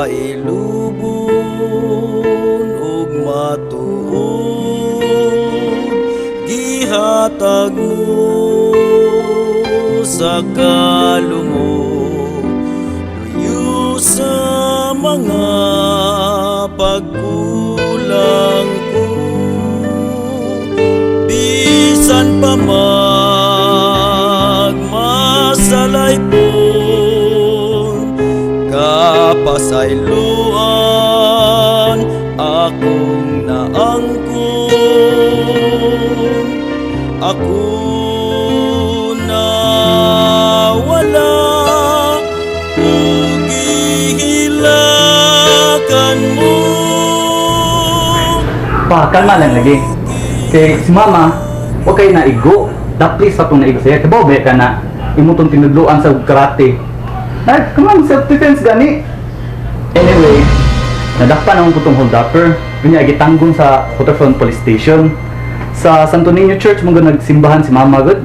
Pailubon ug matuod gihatag mo sa kalumo, luyo sa mga pagkulang ko. Bisan pa magmasalaypon, kapasayloan akong naangkon. Ako na wala ug gihilakan mo. Pa, kalma lang lagi. Kay si mama, wa kay naigo. Dapli sa itong naigo siya. Kaya ba ka na imo tong tinudluan sa karate. Ay, come on, self-defense gani. Anyway, nadakpan naman ko tong hold-upper. Unya, gitanggon sa Waterfront Police Station. Sa Santo Niño Church, mga nagsimbahan si mama, good.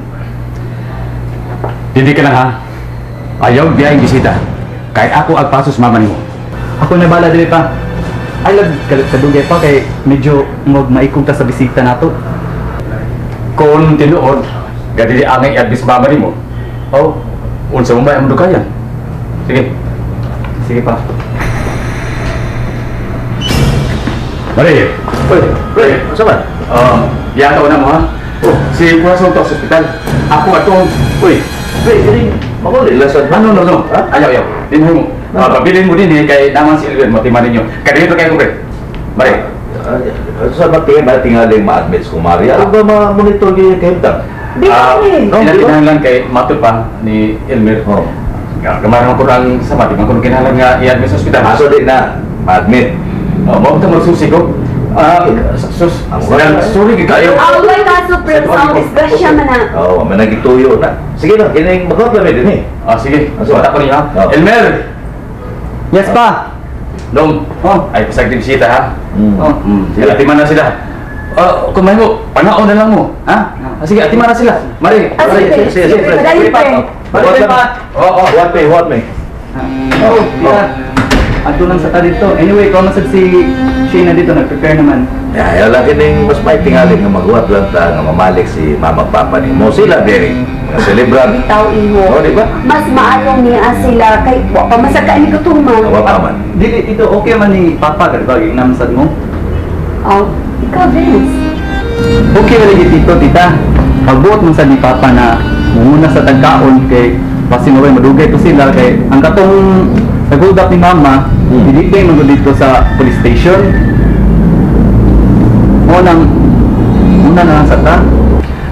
Hindi ka lang ha. Ayaw biyahing bisita. Kahit ako agpaso sa mama nimo. Ako na bala dili pa. I love kadugay pa kay medyo mag maikog ta sa bisita nato. Kung tinuod, gadili angay i-advise mama nimo. Oh, unsa mo ba ang dukayan? Sige. Sige pa. Mari. Uy, pre, unsa man? Biyaha na mo ha. Oh, si Corazon to sa ospital. Ako atong, uy, Pre, dili mabuli lasad ano, no, no. Ha? Ayaw, ayaw. Dinhi mo. Ah, pabilin mo din eh, kay naman si Elvin, matiman ninyo. Kadito kayo ko, pre. Mari. Sa ba tingin ba tingaling ma-admit sa kumari? Ano ba ma-monitor gyud kahimtang? Di Ah, eh. No, di ba? Kinahanglan kay mato pa ni Elmer. Oh. Gamay naman ko ang sama, di man ko kinahanglan nga i-admit sa ospital. Aso di na ma-admit. Oh, mao ta magsusi ko. Ah, sus, Ang sorry gid kayo. Away kaso, pre, sa disgrasya man na. Oo, oh, may nagituyo na. Sige na, kining magkot lang din eh. Ah, sige. Aso? Wala ko niya. Oh. Elmer! Yes pa. Dong. Oh. Ay, pasag din bisita ha. Oh. Sige, atiman na sila. Ah, kumain mo, panaon na lang mo. Ha? Ah, sige, atiman na sila. Mari. Ah, sige, sige, sige, pre. Padayon, pre. Mari Huwag pa. lang. Oo, oh, What me, what me? Oh, tita. Adto lang sa ta dito. Anyway, ikaw man sad si Shayna dito nag-prepare naman. Ya, lang kining mas may tingaling nga maghuwat lang ta nga mamalik si mama papa nimo. Sila diri mga celebrant. Bitaw, iho. Oh, di ba? Mas maayong niya sila kay wa pa masaka ni kutuman. Wa pa man. Dili dito okay man ni Papa gud ba ginam sad mo? Oh, ikaw, Vince. Okay ra lagi tito, tita. Pagbuot man sad ni Papa na munguna sa tagkaon kay basin maway madugay to sila kay ang katong nag-hold up ni Mama, dili kay man gud dito sa police station. Mo nang una na lang sa ta.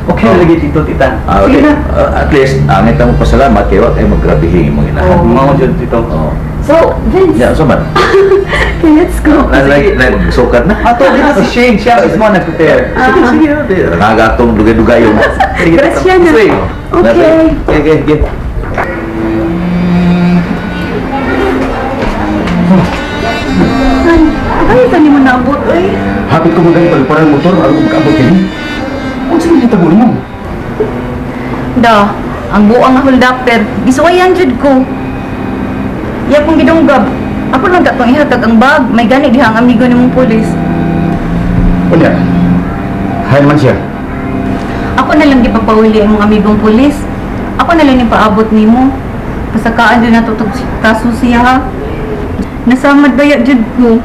Okay ra lagi tito, tita. Ah, Sige okay. na. At least angit mo pasalamat kay wa kay maggrabihin imong inahan. Oh. Mao jud tito. Oh. So, Vince, Ya, unsa man? okay, let's go. Na like nagsukat na. Ato dito si Shane, siya mismo ang nag-prepare. Sige, sige. Di. Nagatong dugay-dugayon. Sige, tito. Gracias na. Sige. Okay. Okay, okay, okay. Ay, ay, tani mo naabot, oy. Hapit ko magaling pagparang motor, aron ko makaabot kini. Unsa man hitabo nimo? Da, ang buang nga hold-upper, gisuwayan jud ko. Iya kong gidunggab. Ako lang katong ihatag ang bag, may gani diha ang amigo nimong pulis. Unya. Hay man siya. Ako na lang gipapawili ang imong amigong pulis. Ako na lang ipaabot nimo. Pasakaan jud nato tog kaso siya ha. Nasamad baya jud ko.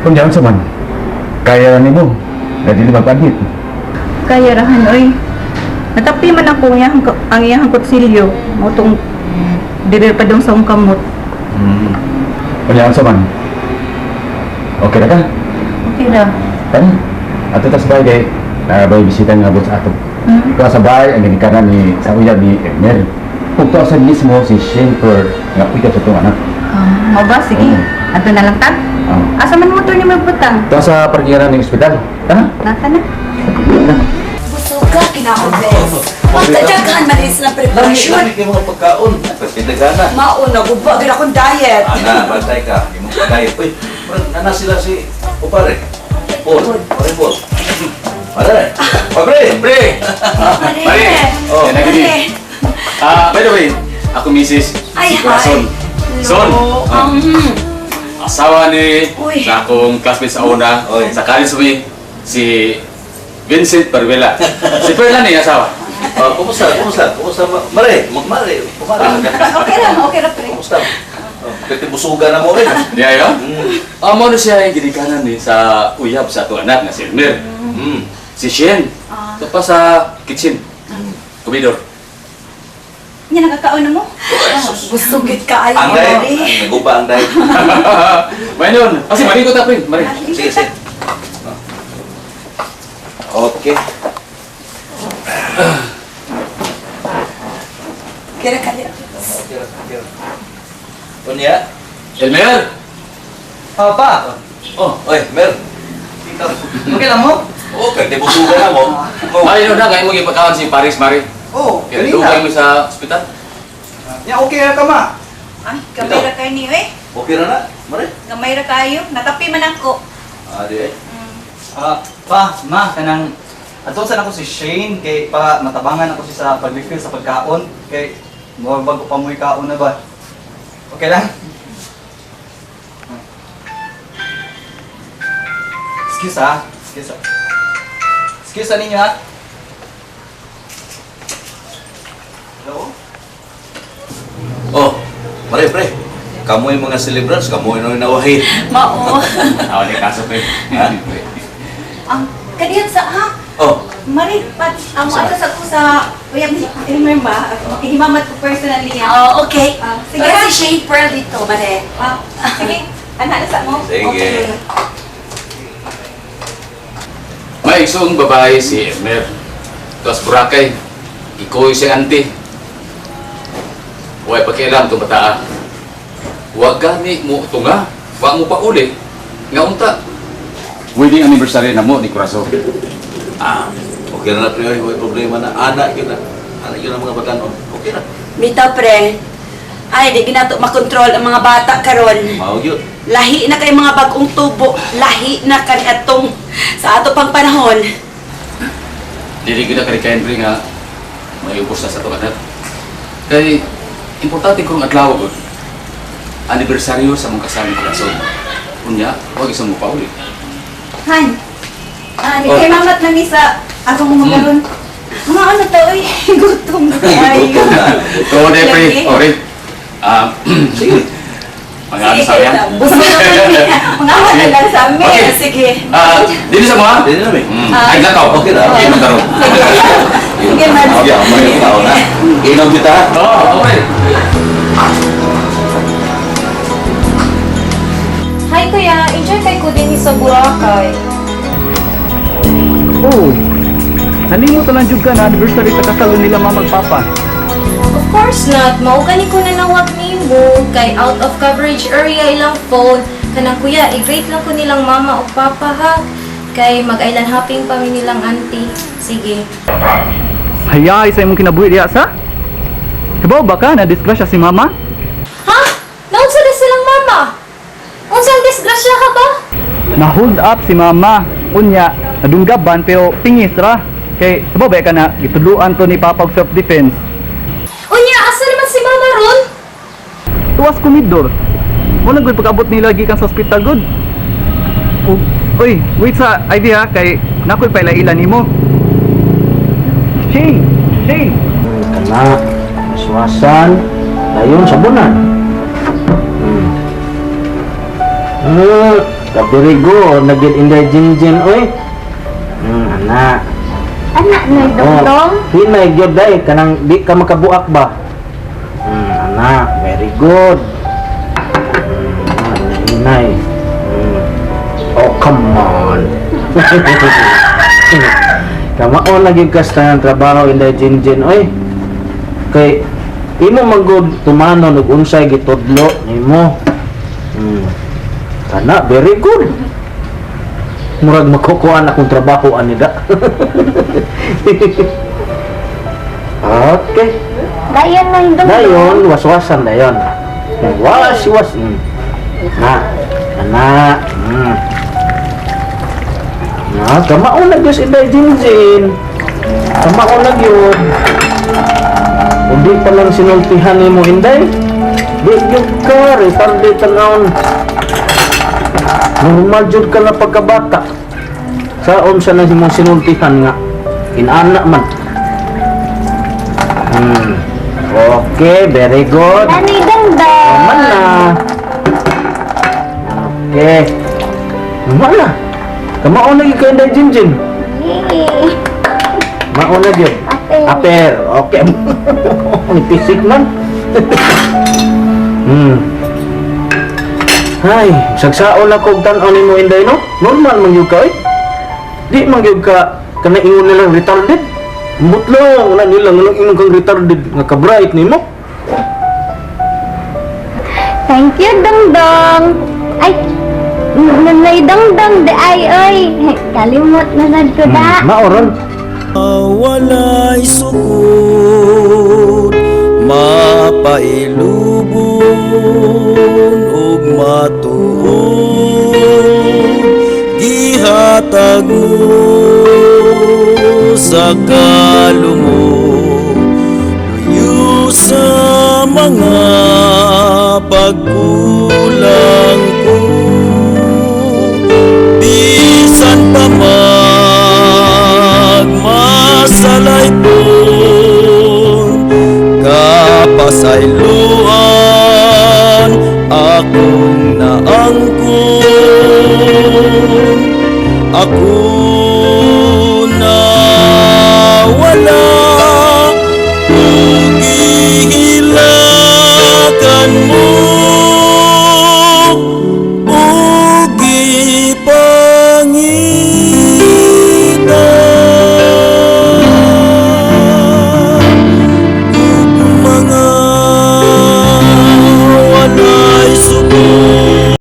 Unya unsa man? Kaya nimo. Na dili magpa-admit. Kaya rahan oy. Natapi man ako ang iyang kutsilyo. Mao tong dire pa dong sa akong kamot. Unya unsa man? Okay ra ka? Okay ra. Tani. Ato tas bahay kay nabay bisita nga abot sa ato. Ikaw sa bahay ang ginikanan ni sa uyab ni Elmer. Ug to sa mismo si Shane Pearl nga uyab sa itong anak. Ah, mao ba sige. Adto na lang ta. Oh. Asa man motor ni magbutang? Ito sa parkingan ng ospital. Tara. Nata na. Busog ka, kinaobes. Pagdadaghan man is ng preparasyon. Lami kay mga pagkaon. Pagpindagana. Mauna, guba, gid akong diet. Ana, bantay ka. Imong pagkain. Uy, nana sila si Upare. Paul, pare Paul. Pare. Pare, Pre! Pare. Pare! Oh. Yan na gini. Pare. Ah, by the way, ako Mrs. Ay, si Corazon. hi. Son. Asawa ni Uy. sa akong classmate sa una, Oy. sa college mi, si Vincent Pervela. Si Perla ni asawa. Oh, kumusta? Kumusta? Kumusta? Mare, magmare. Kumare. Okay ra, okay ra pre. Kumusta? Oh, pwede busugan na mo rin. Di ayo? Amo na siya yung ginikanan ni sa uyab sa ato anak na si Elmer. Si Shen. Ito pa sa kitchen. Komidor. Nya nakakaon na mo? Busugit ka ayo. Ang dahil. Ang naguba ang dahil. May nun. Kasi mali ko tapin. Mali. Sige, sige. Okay. Kira ka niya. Okay, okay. Unya? Elmer! Papa! Oh, oy, Mer. Okay lang mo? Oh, pwede busugan na mo. Oh. Mali nun na, kaya mo gipagkaon si Paris, Mari. Oo, Kaya dugay mo sa ospital. Ya, okay ra ka ma. Ay, gamay ra kayo niyo eh. Okay na na, Mare. Gamay ra kayo. Nakapi man ako. Ah, di eh. Ah, pa, ma, kanang adto sa nako si Shane kay pa matabangan ako siya sa pag-refill sa pagkaon kay mo bago pa mo'y kaon na ba. Okay lang? Excuse ah. Excuse ah. Excuse ah ninyo ah. Hello? Oh, Mare, pre. Kamu yung mga celebrants, kamu yung nawahi. Mao. Ako ni kaso pre. Ha? Ang kadiyot sa ha. Oh, Mari, pat, amo ato sa ko sa uyab ni Elmer ba? Makihimamat ko personally ah. Oh, okay. Ah, sige Sige ha. si Shane Pearl dito, mare. Ah, sige, ana na sa mo. Sige. Okay. May isang babae si Elmer. Tapos Boracay. Ikoy si auntie. Huwag pakialam itong bataa. Huwag gani mo tunga. Huwag mo pa uli. Nga unta. Wedding anniversary na mo ni Corazon. Ah, okay na na, pre. Oy, may problema na. Anak yun na. Anak yun ang mga batanon. Okay na. Mita pre. Ay, di ginato makontrol ang mga bata karon. Mao yun. Lahi na kay mga bagong tubo, lahi na kani atong sa ato pang panahon. Dili ko na kay Henry nga mayubos na sa itong anak. Kay importante kong adlaw ko. Anibersaryo sa mong kasama ni Corazon. Unya, huwag isang mo pa uli. Han. Ah, ni Oh. kay mamat na mi sa akong mga karon. Mga ano to oy, gutom kayo. Gutom na. Oo, de, pre. Lagi. Ore. Ah, Sige. Mga ano sa yan? Busog naman niya. Mga ano na lang sa amin. Okay. Sige. Ah, dito sa mga? Dili na, may. Ay, lakaw. Okay na. Okay, magkaroon. Sige, man. Okay, ang mga tao na. Inom kita. Oo, okay. Hi kuya, enjoy kay ko din sa Boracay. Oh. Nalimot na lang jud ka na anniversary sa kasal nila mama ug papa. Of course not, mao gani ko na nawag nimo kay out of coverage area ilang phone. Kanang kuya, i-greet lang ko nilang mama o papa ha. Kay mag-island hopping pa mi nilang auntie. Sige. Hayay sa imong kinabuhi diha sa? Hibaw ba ka na disgrasya si mama? Ha? Naunsa na silang mama? Unsa ang disgrasya ka ba? Na hold up si mama. Unya, nadunggaban pero pingis ra. Kay hibaw ba ka na gituluan to ni papa og self defense. Unya, asa naman si mama ron? Tuwas komidor. Wala gud pag-abot nila gikan sa ospital gud. Uy, wait sa ID ha kay nakoy paila-ila nimo. Shane, Shane. Kana, maswasan, dayon sabunan. Kabirigo, naging inday jinjin, oy. Ana. Anak na Oh, hinay gyud day kanang di ka makabuak ba? Ana, very good. Hinay. Oh, come on. Kamao na gyud ka sa tanang trabaho inday jinjin, oy. Kay imo man gud tumanon og unsay gitudlo nimo. Kana, very good. Murag makukuan akong trabaho anida. Okay. Dayon na yung Dayon, waswasan dayon. Was, was. Na, ana. Na, kamao na gyud si Inday Jinjin. Kamao na gyud. Hindi pa lang sinultihan nimo Inday. Di gyud ka retarded tan-awon. Normal jud ka na pagkabata. Saon sa na imong sinultihan nga inana man. Okay, very good. Nanay Dangdang. Tama na. Okay. Tama na. Kamao na gyud kay Inday Jinjin. Yay. Mao na gyud. Aper. Aper. Okay. Ni pisik man. Ay, sagsaon na kog tan-aw nimo, Inday, no? Normal man gyud ka, oy. Di man gyud ka kana ingon nilang retarded. Mutlo na nila nganong ingon kang retarded nga ka-bright nimo. Thank you, Dangdang. Ay, Nanay Dangdang, di ay, oy. Kalimot na sad ko da. Mao ron. Walay sukod, mapailubon ug matuod, gihatag mo sa kalumot, luyo sa mga pagkulang ko. Bisan pa magmasalay po, kapasayloan akong naangkon. Ako na wala.